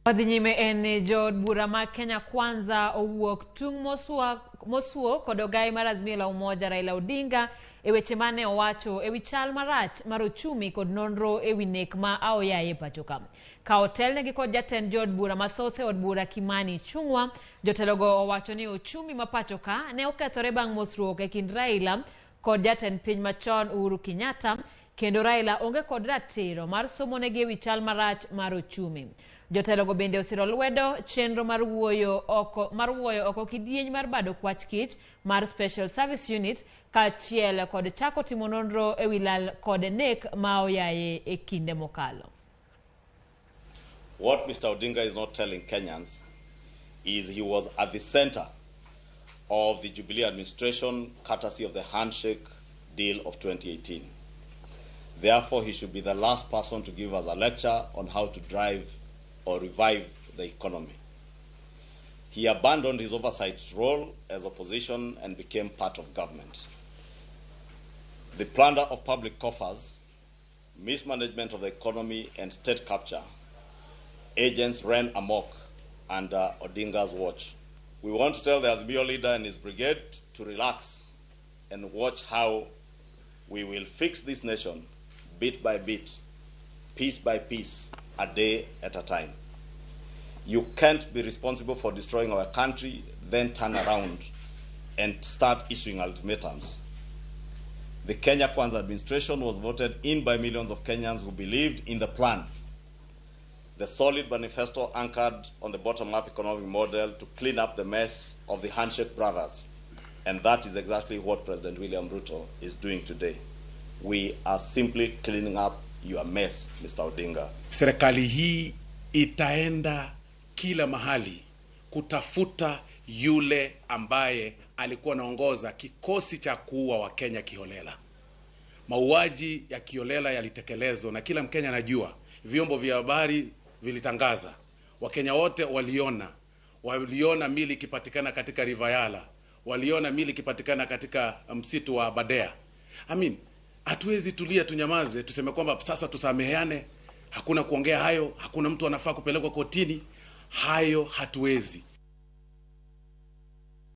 Wadhi nyime en ni jood bura ma Kenya Kwanza owuok tung' mosuo kod ogai mar Azimio la Umoja Raila Odinga e weche mane owacho ewi chal marach mar ochumi kod nonro ewi nek ma aoyaye e pacho ka. Ka otelnegi kod jatend jood bura mathoth e od bura Kimani Ichung'wa, jotelogo owacho ni ochumi ma pacho ka ne okethore bang' mosruok e kind Raila kod jatend piny machon Uhuru Kenyatta kendo Raila onge kod ratiro mar somonegi ewi chal marach mar ochumi. Jotelogo bende osiro lwedo chenro mar wuoyo oko mar wuoyo oko kidieny mar bado kwach kich mar Special Service Unit kaachiel kod chako timo nonro ewi lal kod nek ma oyaye e kinde mokalo. What Mr. Odinga is not telling Kenyans is he was at the center of the Jubilee administration, courtesy of the handshake deal of 2018. Therefore, he should be the last person to give us a lecture on how to drive or revive the economy. He abandoned his oversight role as opposition and became part of government. The plunder of public coffers, mismanagement of the economy, and state capture, agents ran amok under Odinga's watch. We want to tell the Azimio leader and his brigade to relax and watch how we will fix this nation bit by bit, piece by piece, a day at a time. You can't be responsible for destroying our country, then turn around and start issuing ultimatums. The Kenya Kwanza administration was voted in by millions of Kenyans who believed in the plan, the solid manifesto anchored on the bottom-up economic model to clean up the mess of the Handshake Brothers. And that is exactly what President William Ruto is doing today. We are simply cleaning up your mess, Mr. Odinga. Serikali hii itaenda kila mahali kutafuta yule ambaye alikuwa anaongoza kikosi cha kuua Wakenya kiholela. Mauaji ya kiholela yalitekelezwa na kila Mkenya anajua, vyombo vya habari vilitangaza, Wakenya wote waliona, waliona mili ikipatikana katika River Yala, waliona mili ikipatikana katika msitu wa Aberdare. I mean, hatuwezi tulia tunyamaze tuseme kwamba sasa tusameheane, hakuna kuongea hayo, hakuna mtu anafaa kupelekwa kotini. Hayo hatuwezi.